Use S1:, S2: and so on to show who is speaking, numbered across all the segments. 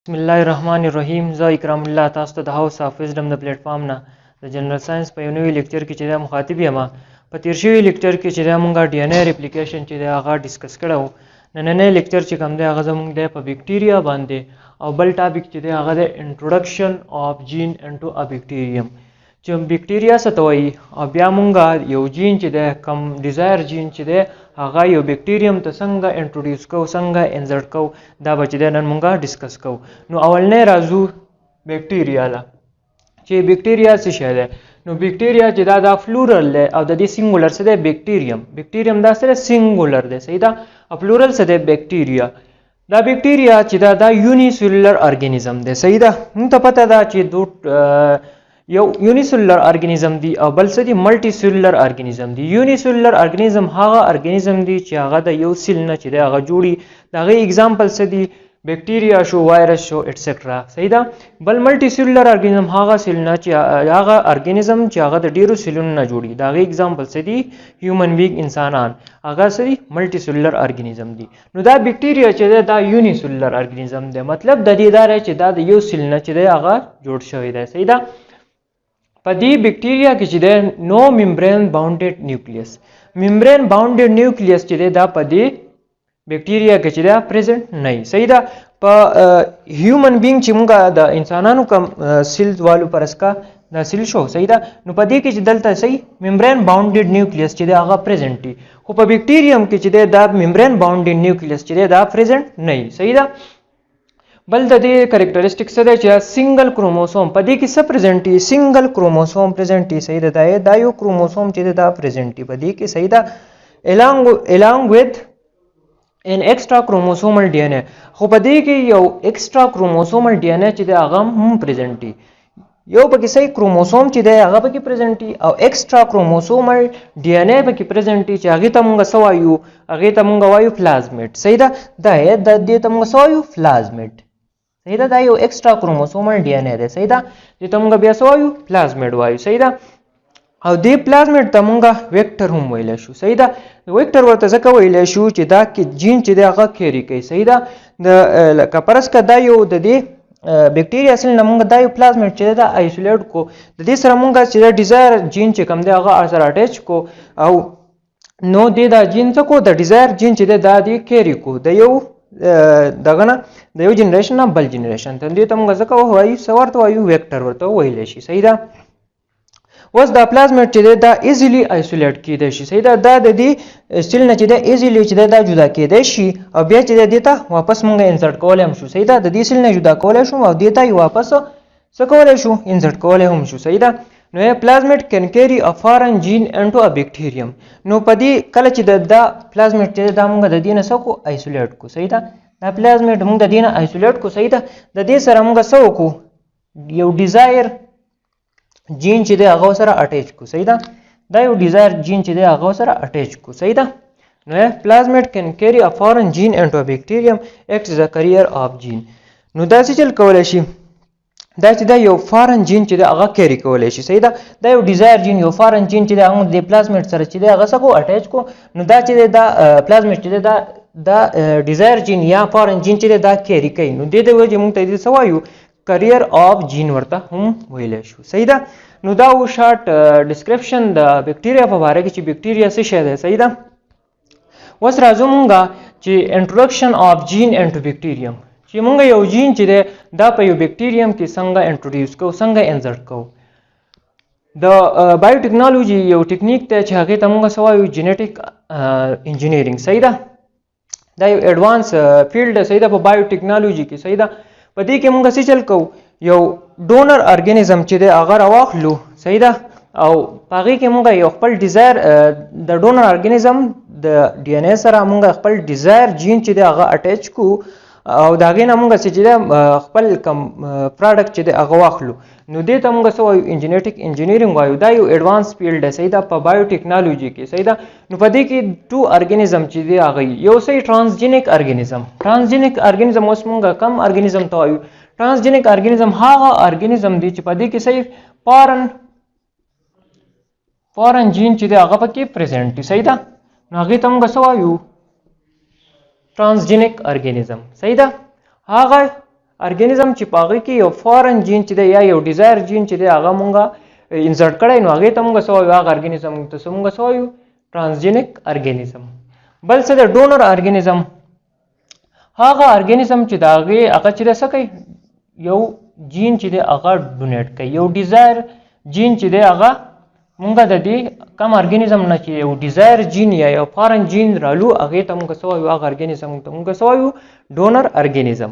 S1: بسم الله الرحمن الرحیم. زه اکرام الله تاسو ته د هاوس اف وزډم د پلیټ فارم نه د جنرال ساينس په یو نوي لیکچر کې چې دا مخاطب یم. په تیر شوي لیکچر کې چې دا مونږه ډي ان ای ریپلیکیشن چې دا هغه ډیسکس کړو. نننی لیکچر چې کوم دی هغه زمونږ دی په بیکټیریا باندې، او بل ټاپک چې دی هغه دی انټروډکشن اف جین انټو ا بیکټیریم، چې بیکټیریا څه ته وایي، او بیا مونږه یو جین چې دی، کوم ډیزایر جین چې دی، هغه یو بیکټیریم ته څنګه انټروډیوس کوو، څنګه انزرټ کوو، دا به چې دی نن مونږه ډیسکس کوو. نو اولنی راځو بیکټیریا له، چې بیکټیریا څه شی دی. نو بیکټیریا چې دا فلورل دی، او د دې سنګولر څه دی؟ بیکټیریم. بیکټیریم دا څه دی؟ سنګولر دی، صحیح ده. او پلورل څه دی؟ بیکټیریا. دا بیکټیریا چې دا یونیسلولر ارګانیزم دی، صحیح ده. موږ ته پته ده چې دو یو یونیسلولر ارګانیزم دی او بل څه دی؟ ملټي سلولر ارګانیزم دی. یونیسلولر ارګانیزم هغه ارګانیزم دی چې هغه د یو سیل نه چې دی هغه جوړي. د هغې اگزامپل څه دی؟ بیکټیریا شو، وایرس شو، ایټسټرا، صحیح ده. بل ملټي سلولر ارګانیزم هغه سیل نه چې هغه ارګانیزم چې هغه د ډیرو سیلونو نه جوړي. د هغې اگزامپل څه دی؟ هیومن بیګ، انسانان، هغه څه دي؟ ملټي سلولر ارګانیزم دی. نو دا بیکټیریا چې دی دا یونیسلولر ارګانیزم دی، مطلب د دې دا دی چې دا د یو سیل نه چې دی هغه جوړ شوی دی، صحیح ده. په دې بیکټیریا کې چې دی نو ممبرین باونډډ نیوکلیس، ممبرین باونډډ نیوکلیس چې دی دا په دې بیکټیریا کې چې دا پریزنټ نه وي، صحیح ده. په هیومن بینګ چې موږ د انسانانو کوم سیل والو فرض کا دا سیل شو، صحیح ده. نو په دې کې چې دلته صحیح ممبرین باونډډ نیوکلیس چې دی هغه پریزنټ دی، خو په بیکټیریم کې چې دی دا ممبرین باونډډ نیوکلیس چې دی دا پریزنټ نه وي، صحیح ده. بل د دې کریکټریسټک څه دی؟ چې سنگل کروموسوم په دې کې څه پریزنټ دی؟ سنگل کروموسوم پریزنټ دی، صحیح ده. دا یو کروموسوم چې دی دا پریزنټ دی په دې کې، صحیح ده، along with an extra chromosomal DNA. خو په دې کې یو ایکسترا کروموسومل ډي ان ای چې دی هغه هم پریزنټ دی. یو پکې صحیح کروموسوم چې دی هغه پکې پریزنټ دی او ایکسترا کروموسومل ډي ان ای پکې پریزنټ دی، چې هغې ته مونږ څه وایو؟ هغې ته مونږ وایو پلازمیډ، صحیح ده. دا د دې ته مونږ څه وایو؟ پلازمیډ، صحیح ده. دا یو ایکسترا کروموسومل ډي ان ای دی، صحیح ده. دې ته مونږ بیا څه وایو؟ پلازمیډ وایو، صحیح ده. او دې پلازمیډ ته مونږ ویکټر هم ویلی شو، صحیح ده. ویکټر ورته ځکه ویلی شو چې دا کې جین چې دی هغه کیری کوي، صحیح ده. د لکه فرض که دا یو د دې بیکټیریا سیل نه مونږ دا یو پلازمیډ چې دا آیسولیټ کو، د دې سره مونږ چې دا ډیزایر جین چې کوم دی هغه سره اټیچ کو، او نو دې دا جین څه کو؟ د ډیزایر جین چې دی دا دې کیری کو د یو دغه نه، د یو جنریشن نه بل جنریشن ته. دې ته مونږ ځکه وایو، څه ورته وایو؟ ویکټر ورته ویلی شي، صحیح ده. اوس دا پلازمیډ چې دی دا ایزیلی آیسولیټ کیدای شي، صحیح ده. دا د دې سیل نه چې دی ایزیلی چې دی دا جدا کیدای شي، او بیا چې دی دې ته واپس مونږ انسرټ کولی هم شو، صحیح ده. د دې سیل نه جدا کولی شو او دې ته یې واپس څه کولی شو؟ انسرټ کولی هم شو، صحیح ده. نو plasmid can carry a foreign gene into a bacterium. نو په دې کله چې دا پلازمیډ چې دا مونږ د دې نه څه کو؟ آیسولیټ کو، صحیح ده. دا پلازمیډ مونږ د دې نه آیسولیټ کو، صحیح ده. د دې سره مونږ څه وکړو؟ یو ډیزایر جین چې دی هغه سره اټیچ کو، صحیح ده. دا یو ډیزایر جین چې دی هغه سره اټیچ کو، صحیح ده. نو plasmid can carry a foreign gene into a bacterium, acts as a carrier of gene. نو دا څه چل کولی شي؟ دا چې دا یو فارن جین چې دی هغه کیری کولی شي، صحیح ده. دا یو ډیزایر جین، یو فارن جین چې دی هغه د پلازمیډ سره چې دی هغه څه کو؟ اټیچ کو. نو دا چې دی دا پلازمیډ چې دی دا ډیزایر جین یا فارن جین چې دی دا کیری کوي. نو دې د وجې مونږ ته دې څه وایو؟ کریئر اف جین ورته هم ویلی شو، صحیح ده. نو دا و شارټ ډسکرپشن د بیکټیریا په باره کې چې بیکټیریا څه شی دی، صحیح ده. اوس راځو مونږه چې انټروډکشن اف جین انټو بیکټیریم، چې مونږ یو جین چې دی دا په یو بیکټیریم کې څنګه انټروډیوس کوو، څنګه انزرټ کوو. د بایوټیکنالوژي یو ټکنیک دی چې هغې ته مونږ څه وایو؟ جینیټک انجینیرینګ، صحیح ده. دا یو اډوانس فیلډ دی، صحیح ده، په بایوټیکنالوژي کې، صحیح ده. په دې کې مونږ څه چل کوو؟ یو ډونر ارګانیزم چې دی هغه راواخلو، صحیح ده، او په هغې کې مونږ یو خپل ډیزایر د ډونر ارګانیزم د ډي ان ای سره مونږ خپل ډیزایر جین چې دی هغه اټیچ کو، او د هغې نه مونږ څه چې دی خپل کم پراډکټ چې دی هغه واخلو. نو دې ته مونږ څه وایو؟ جینیټک انجینیرینګ وایو. دا یو اډوانس فیلډ دی، صحیح ده، په بایوټیکنالوژي کې، صحیح ده. نو په دې کې ټو ارګانیزم چې دی هغه یو صحیح ترانسجینیک ارګانیزم. ترانسجینیک ارګانیزم اوس مونږ کم ارګانیزم ته وایو؟ ترانسجینیک ارګانیزم هغه ارګانیزم دی چې په دې کې صحیح فارن جین چې دی هغه پکې پریزنټ دی، صحیح ده. نو هغې ته مونږ څه وایو؟ ترانسجینیک ارګانیزم، صحیح ده. هغه ارګانیزم چې په هغې کې یو foreign gene چې دی یا یو desire gene چې دی هغه مونږ insert کړی، نو هغې ته مونږ څه وایو؟ هغه ارګانیزم ته څه مونږ څه وایو؟ transgenic organism. بل څه دی؟ donor organism، هغه ارګانیزم چې د هغې هغه چې دی څه کوي؟ یو جین چې دی هغه donate کوي، یو desire gene چې دی هغه مونږ د دې کوم ارګانیزم نه چې یو desire gene یا یو foreign gene رالو، هغې ته مونږ څه وایو؟ هغه ارګانیزم ته مونږ څه وایو؟ donor organism.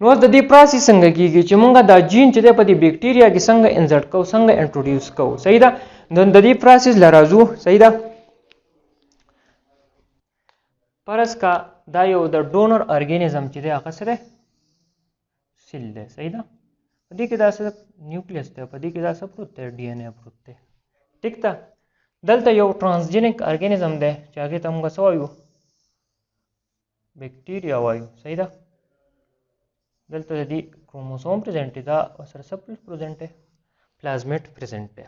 S1: نو اوس د دې process څنګه کیږي چې مونږ دا جین چې دی په دې بیکټیریا کې څنګه insert کوو، څنګه introduce کوو؟ صحیح ده. نو د دې process له راځو. صحیح ده. فرض کا دا یو د donor organism چې دی هغه څه دی؟ cell دی. صحیح ده. په دې کې دا څه nucleus دی، په دې کې دا څه پروت دی؟ DNA پروت دی. ټیک ده. دلته یو transgenic organism دی چې هغې ته مونږ څه وایو؟ بیکټیریا وایو. صحیح ده. دلته د دې chromosome present دی، دا ورسره څه present دی؟ plasmid present دی.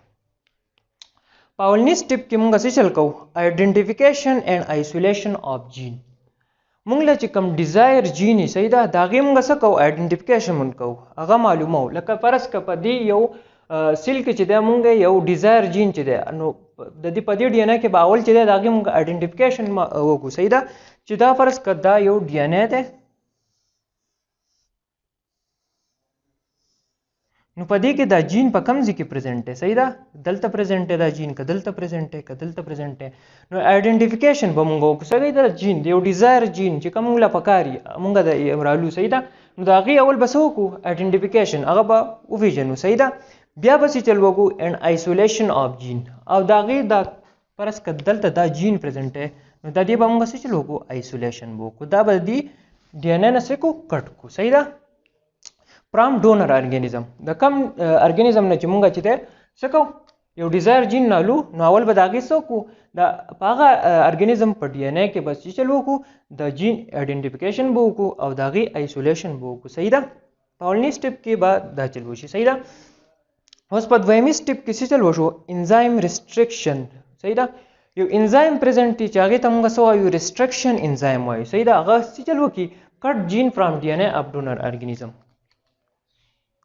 S1: په اولني step کې مونږ څه چل کوو؟ identification and isolation of gene. مونږ له چې کوم desire gene یې، صحیح ده، د هغې مونږ څه کوو؟ identification مونږ کوو، هغه معلوموو. لکه فرض که په دې یو cell کې چې دی مونږ یو desire gene چې دی، نو د دې په دې DNA کې به اول چې دی د هغې مونږ identification وکړو. صحیح ده. چې دا فرض که دا یو DNA دی، نو په دې کې دا جین په کوم ځای کې present دی؟ صحیح ده. دلته present دی دا جین، که دلته present دی، که دلته present دی، نو identification به مونږ وکړو. صحیح ده. جین دی یو desire gene چې کوم مونږ له پکار وي، مونږ د رالو. صحیح ده. نو د هغې اول به څه وکړو؟ identification، هغه به وپېژنو. صحیح ده. بیا به څه چل وکړو؟ and isolation of gene. او د هغې دا فرض که دلته دا gene present دی، نو د دې به مونږ څه چل وکړو؟ isolation به وکړو. دا به د دې DNA نه څه کړو؟ cut کړو. صحیح ده. from donor organism، د کوم ارګانیزم نه چې مونږ چې دی څه کوو؟ یو desire gene نالو، نو اول به د هغې څه وکړو؟ د په هغه ارګانیزم په DNA کې به څه چل وکړو؟ د gene identification به وکړو او د هغې isolation به وکړو. صحیح ده. په اولني step کې به دا چل وشي. صحیح ده. اوس په دویمي step کې څه چل وشو؟ enzyme restriction. صحیح ده. یو enzyme present دی چې هغې ته مونږ څه وایو؟ restriction enzyme وایو. صحیح ده. هغه څه چل وکړي؟ cut gene from DNA of donor organism.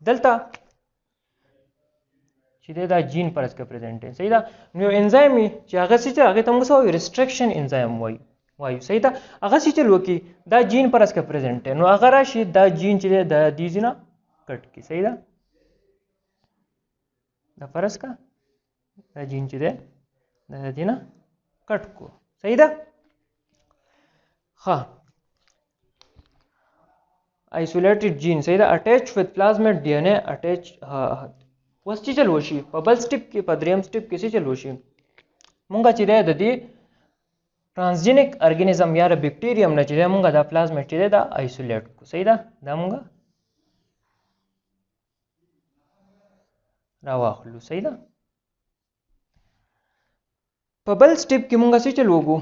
S1: دلته چې دی دا جین فرض که present دی. صحیح ده. نو یو انزایم وي چې هغه څه چې هغې ته موږ څه وایو؟ restriction enzyme وایو. صحیح ده. هغه څه چل وکړي؟ دا جین فرض که present دی، نو هغه راشي دا جین چې دی د دې ځای نه cut کړي. صحیح ده. دا فرض که دا جین چې دی دا د دې نه cut کړو. صحیح ده. ښه، isolated gene. صحیح ده. attach with plasmid DNA attach. اوس چې چل وشي په بل step کې، په دریم step کې څه چل وشي؟ مونږ چې دی د دې transgenic organism یا د bacterium نه چې دی مونږ دا plasmid چې دی دا isolate کړو. صحیح ده. دا مونږ راواخلو. صحیح ده. په بل step کې مونږ څه چل وکړو؟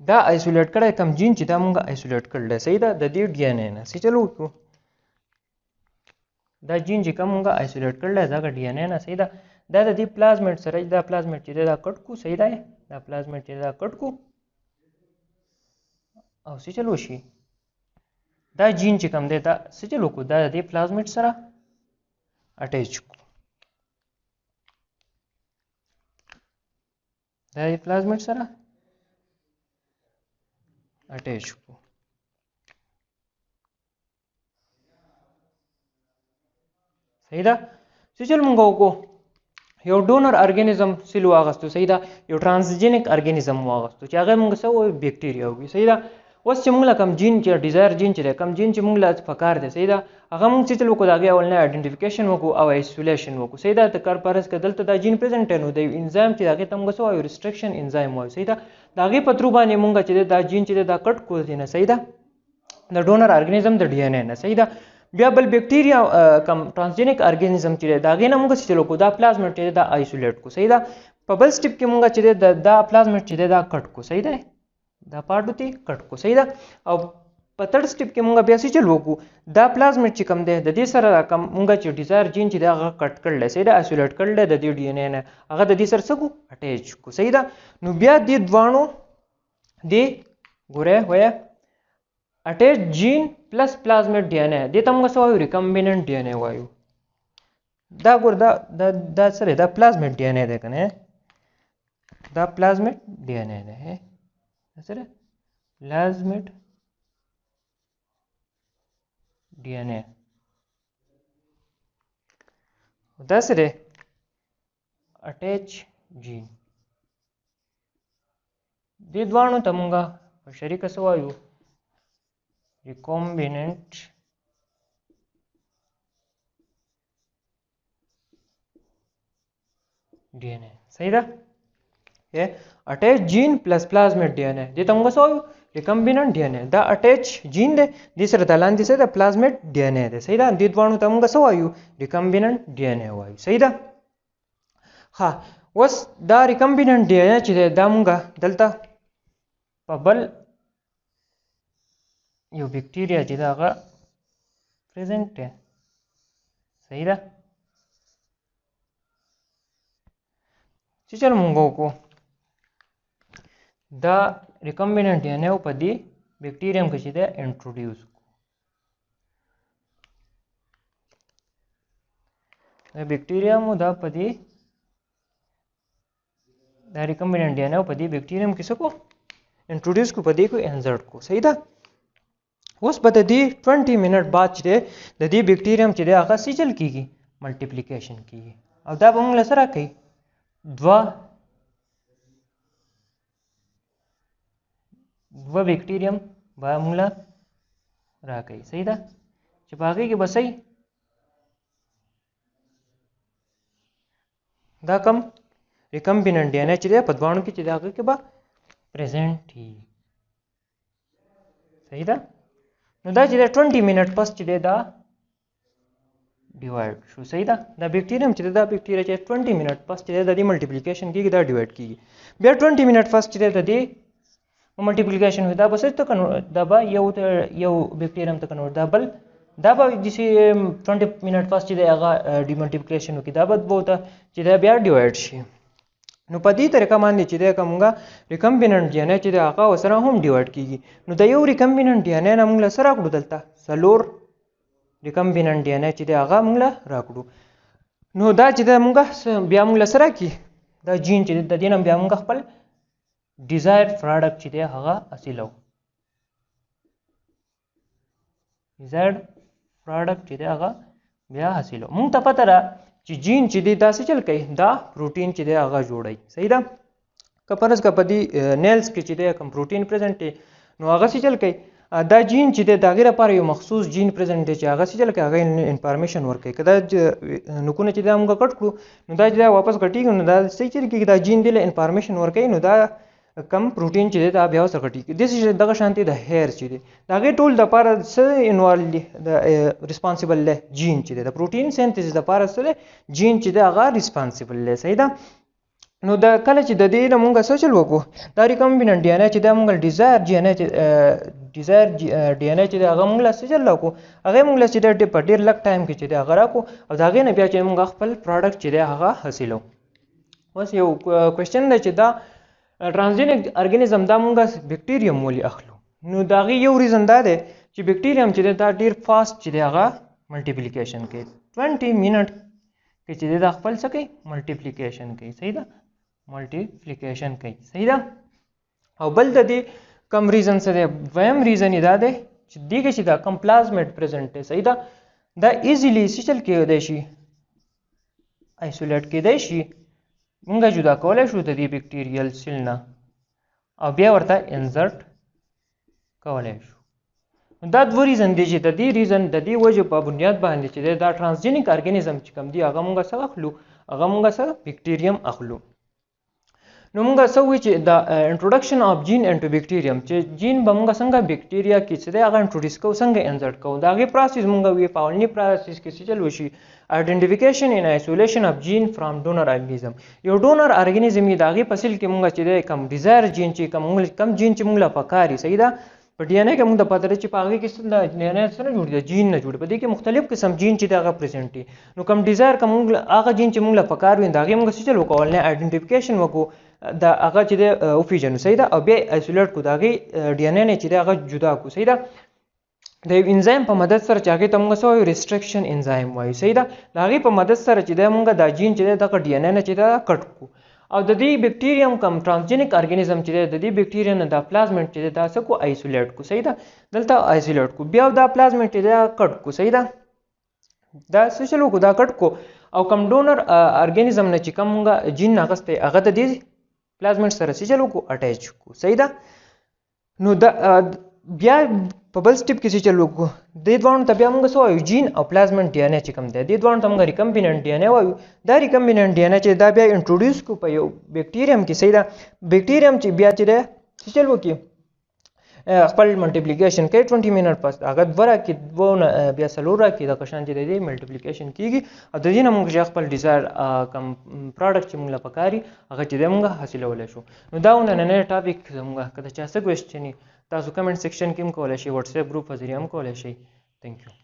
S1: دا isolate کړی کوم جین چې دا مونږ isolate کړل دی. صحیح ده. د دې DNA نه څه چل وکړو؟ دا جین چې کوم مونږ isolate کړل دی دغه DNA نه. صحیح ده. دا د دې plasmid سره دا plasmid چې دی دا cut کړو. صحیح ده. دا plasmid چې دی دا cut کړو او څه چل وشي؟ دا جین چې کوم دی دا څه چل وکړو؟ دا د دې plasmid سره attach کړو. دا د plasmid سره attach کړو. صحیح ده. څه چل مونږ وکړو؟ یو donor organism cell واغستو. صحیح ده. یو transgenic organism واغستو چې هغه مونږ څه وایو؟ بیکټیریا وایو. صحیح ده. اوس چې مونږ له کوم جین چې desire gene چې دی، کوم جین چې مونږ له پکار دی، صحیح ده، هغه مونږ څه چل وکړو؟ د هغې اول نه identification وکړو او isolation وکړو. صحیح ده. د کار فرض که دلته دا gene present دی، نو د یو انزایم چې د هغې ته مونږ څه وایو؟ restriction enzyme وایو. صحیح ده. د هغې په through باندې مونږ چې دی دا جین چې دی دا cut کړو دې نه. صحیح ده. د donor organism د DNA نه. صحیح ده. بیا بل بیکټیریا کوم transgenic organism چې دی د هغې نه مونږ څه چل وکړو؟ دا plasmid چې دی دا isolate کړو. صحیح ده. په بل step کې مونږ چې دی دا plasmid چې دی دا cut کړو. صحیح ده. دا part ته cut کړو. صحیح ده. او په third step کې مونږ بیا څه چل وکړو؟ دا plasmid چې کوم دی د دې سره دا کوم مونږ چې desire gene چې دی هغه cut کړل دی. صحیح ده. isolate کړل دی د دې DNA نه، هغه د دې سره څه کړو؟ attach کړو. صحیح ده. نو بیا دې دواړو دې ګوره وایه Attach gene plus plasmid DNA، دې ته موږ څه وایو؟ Recombinant DNA وایو. دا ګور دا دا دا څه دی؟ دا پلازمیډ DNA دی که نه؟ دا پلازمیډ DNA دی. دا څه دی؟ پلازمیډ DNA. دا څه دی؟ اټیچ جین. دې دواړو ته مونږه په شریکه څه وایو؟ Recombinant DNA. صحیح ده؟ Attach gene plus plasmid DNA، دې ته مونږ څه وایو؟ Recombinant DNA. دا اټیچ جین دی، دې سره د لاندې څه ده؟ پلازمیډ DNA دی. صحیح ده؟ دې دواړو ته مونږ څه وایو؟ Recombinant DNA وایو. صحیح ده؟ ښه، اوس دا recombinant DNA چې دی، دا مونږ دلته په بل یو بکټیریا چې ده هغه پریزنټ دی. صحیح ده؟ چې چل مونږ وکړو، دا recombinant DNA په دې بکټیریم کې چې دی انټروډیوس کو. دا بکټیریا مو دا په دې دا recombinant DNA په دې بکټیریم کې څه کو؟ انټروډیوس کو، په دې کو انزرټ کو. صحیح ده؟ اوس به د دې 20 منټ بعد چې دی د دې بکټیریم چې دی هغه څه چل کېږي؟ ملټیپلیکیشن کېږي. او دا به موږ له څه راکوي؟ دوه دوه بکټیریم به موږ له راکوي. صحیح ده؟ چې په هغې کې به صحیح دا کم recombinant DNA چې دی په دواړو کې چې دی هغې کې به پریزنټ وي. صحیح ده؟ نو دا چې دی 20 منټ پس چې دی دا ډیوایډ شو. صحیح ده؟ دا بکټیریم چې دی، دا بکټیریا چې 20 منټ پس چې دی د دې ملټیپلیکیشن کېږي، دا ډیوایډ کېږي. بیا 20 منټ پس چې دی د دې ملټیپلیکیشن وي، دا به څه ته کنورټ، دا به یو ته یو بکټیریم ته کنورټ، دا بل، دا به داسې 20 منټ پس چې دی هغه ډیملټیپلیکیشن وکړي، دا به دوو ته چې دی بیا ډیوایډ شي. نو په دې طریقه باندې چې دی که مونږه recombinant DNA چې دی هغه ورسره هم ډیوایډ کېږي. نو د یو recombinant DNA نه مونږ له څه راکړو؟ دلته څلور recombinant DNA چې دی هغه مونږ له راکړو. نو دا چې دی مونږه بیا مونږ له څه راکړي؟ دا جین چې دی د دې نه بیا مونږ خپل ډیزایر پراډکټ چې دی هغه حاصلو. ډیزایرډ پراډکټ چې دی هغه بیا حاصلو. مونږ ته پته ده چې جین چې دی دا څه چل کوي؟ دا پروټین چې دی هغه جوړوي. صحیح ده؟ که فرض که په دې نیلز کې چې دی کوم پروټین پریزنټ دی، نو هغه څه چل کوي؟ دا جین چې دی د هغې لپاره یو مخصوص جین پریزنټ دی چې هغه څه چل کوي؟ هغه انفارمیشن ورکوي. که دا نوکونه چې دا مونږ کټ کړو، نو دا چې دا واپس غټېږي، نو دا څه چل کېږي؟ دا جین دی له انفارمیشن ورکوي، نو دا کم پروټین چې دی دا بیا ورسره غټېږي. داسې دغه شانتې د هیر چې دی د هغې ټول دپاره څه انوالو دی؟ د ریسپانسیبل دی جین چې دی د پروټین سینتیسس دپاره څه دی؟ جین چې دی هغه ریسپانسیبل دی. صحیح ده؟ نو دا کله چې د دې نه مونږ څه چل وکړو، دا recombinant DNA چې دا مونږ ډیزایر DNA چې ډیزایر DNA چې دی هغه مونږ له څه چل راکړو؟ هغه مونږ له چې دی په ډېر لږ ټایم کې چې دی هغه راکړو، او د هغې نه بیا چې مونږ خپل پراډکټ چې دی هغه حاصلو. اوس یو کوېشن دی چې دا ترانسجینک ارګانیزم دا مونږ بکټیریم ولې اخلو؟ نو د هغې یو ریزن دا دی چې بکټیریم چې دی دا ډېر فاست چې دی هغه ملټیپلیکیشن کوي. 20 منټ کې چې دی دا خپل څه کوي؟ ملټیپلیکیشن کوي. صحیح ده؟ ملټیپلیکیشن کوي. صحیح ده؟ او بل د دې کم ریزن څه دی؟ دویم ریزن یې دا دی چې دې کې چې دا کم پلازمیډ پریزنټ دی، صحیح ده، دا ایزیلی څه چل کېدای شي؟ آیسولیټ کېدای شي. مونږ جدا کولی شو د دې بکټیریل سیل نه او بیا ورته انزرټ کولی شو. دا دوه ریزن دی چې د دې ریزن د دې وجې په بنیاد باندې چې دی دا ترانسجینیک ارګانیزم چې کوم دی هغه مونږ څه اخلو؟ هغه مونږ څه بکټیریم اخلو. نو مونږ څه وایو چې د انټروډکشن اف جین انټو بکټیریم، چې جین به مونږ څنګه بکټیریا کې چې دی هغه انټروډیوس کوو، څنګه انزرټ کوو، د هغې پروسس مونږ وایو په اولني پروسس کې څه چل وشي؟ Identification and isolation of gene from donor organism. یو ډونر ارګانیزم یې د هغې په سیل کې مونږ چې دی کوم ډیزایر جین چې کوم جین چې مونږ له پکار وي، صحیح ده، په DNA کې مونږ ته پته ده چې په هغې کې څه DNA څه نه جوړ دی؟ جین نه جوړ. په دې کې مختلف قسم جین چې دی هغه پریزنټ دي. نو کوم ډیزایر کوم مونږ هغه جین چې مونږ له پکار وي، د هغې مونږ څه چل وکړو؟ اولنی آیډنټیفیکیشن وکړو، دا هغه چې دی وپېژنو، صحیح ده، او بیا آیسولیټ کړو، د هغې DNA نه چې دی هغه جدا کړو، صحیح ده. د یو انزایم په مدد سره چې هغې ته موږ څه وایو؟ ریسټریکشن انزایم وایو، صحیح ده. د هغې په مدد سره چې دی موږ دا جین چې دی دغه ډي ان ای نه چې ده کټ کړو، او د دې بکټیریم کوم ترانسجینیک ارګانیزم چې دی د دې بکټیریا نه دا پلازمنټ چې دی دا څه کو؟ آیسولیټ کو، صحیح ده. دلته آیسولیټ کو، بیا دا پلازمنټ چې دی کټ کو، صحیح ده. دا څه چل وکړو؟ دا کټ کو، او کوم ډونر ارګانیزم نه چې کوم مونږ جین اخیستی هغه د دې پلازمنټ سره څه چل وکړو؟ اټیچ کو، صحیح ده. نو دا بیا په بل سټیپ کې څه چل وکړو؟ دې دواړو ته بیا موږ څه وایو؟ جین او پلازمنټ ډي ان ای چې کوم دی دې دواړو ته موږ ریکمبیننټ ډي ان ای وایو. دا ریکمبیننټ ډي ان ای چې دا بیا انټروډیوس کړو په یو بکټیریم کې، صحیح ده. بکټیریم چې بیا چې دی څه چل وکړي؟ خپل ملټیپلیکیشن کوي 20 منټ پس هغه دوه راکړي، دوه نه بیا څلور راکړي، دغه شان چې د دې ملټیپلیکیشن کېږي، او د دې نه موږ چې خپل ډیزایر کوم پراډکټ چې موږ له پکار هغه چې دی موږ حاصلولی شو. نو دا و نننی ټاپک زموږ. که د چا څه کوېسچن وي تاسو کمنټ سیکشن کې هم کولی شئ، واتساپ ګروپ په ذریعه هم کولی شئ. ثانک یو.